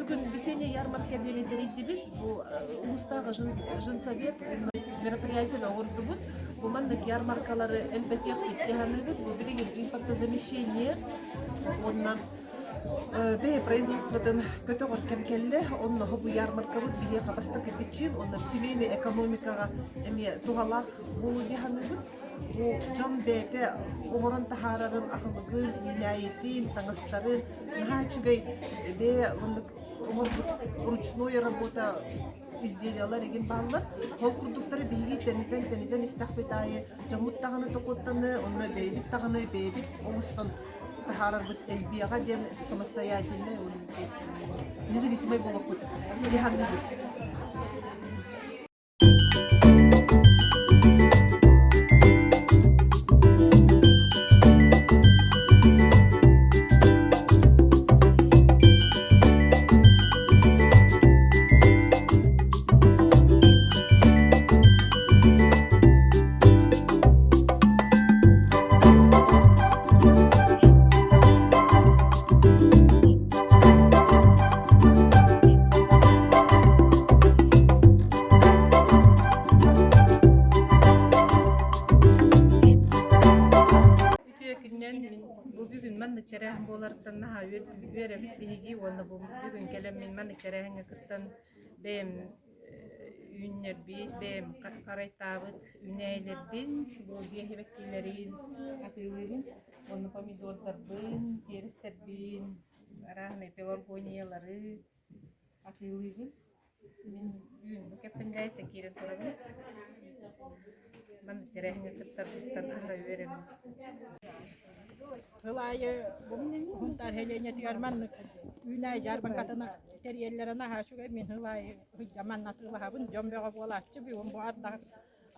Бүгүн весенняя ярмарка диэни тэрийдибит. Бу улуустааҕы женсовет мероприятиены оҥордубут. Бу маннык ярмаркалары элбэтиэхпит дии саныыбыт. Бу билигин импортозамещение уонна Бэйэ производствотын көтөҕөр кэм кэллэ. Онно бу ярмаркабыт биһиэхэ бастакы причин, онно семейный экономикаҕа эмиэ туһалаах буолуо дии саныыбын. Бу дьон бэйэтэ оҥорон таһаарарын аһылыгын, үүнээйитин, таҥастарын наһаа үчүгэй бэйэ оннук оҥорбут ручной работа изделиялар игин бааллар. Ол курдуктары биһиги тэнитэн тэнитэн истэхпит аайы дьоммут даҕаны дохуоттаны, онно бэйэбит даҕаны бэйэбит оҥостон таһаарарбыт элбиэҕэ диэн самостоятельнай независимый буолуохпут дии саныыбыт. Үтүө күнүнэн мин бу бүгүн маннык тэрээһин буоларыттан наһаа үөрэбит биһиги уонна бу бүгүн кэлэн мин маннык тэрээһиҥҥэ кыттан бэйэм үүннэрбит, бэйэм харайтаабыт үүнээйилэрбин, бу биэһибэккилэрин атыылыыбын уонна помидордарбын, перецтэрбин, арааһынай пеларгониялары атыылыыбын. Мин бүгүн бу Кэппэндээйиттэн киирэн турабын. Маннык тэрээһиҥҥэ кыттарбыттан аһара үөрэбин. Сыл аайы бу Сунтаар нэһилиэнньэтигэр маннык үүнээйи дьаарбаҥкатын тэрийэллэрэ наһаа үчүгэй. Мин сыл аайы сылдьан манна атыылаһабын. Дьон бөҕө буолааччы. Бүгүн бу ардах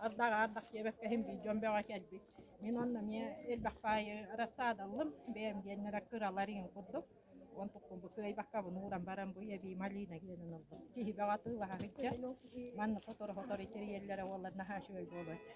ардаҕа ардах диэбэккэ иһин биир дьон бөҕө кэлбит. Мин онно эмиэ элбэх баайы рассаадаллым. Бэйэм диэннэрэ кыралар иҥин курдук. Онтукпун бу кыайбаккабын ууран баран бу эбии малина диэнин ылбыт. Киһи бөҕө атыылаһа сылдьар. Маннык сотору-сотору тэрийэллэрэ буоллар наһаа үчүгэй буолуо этэ.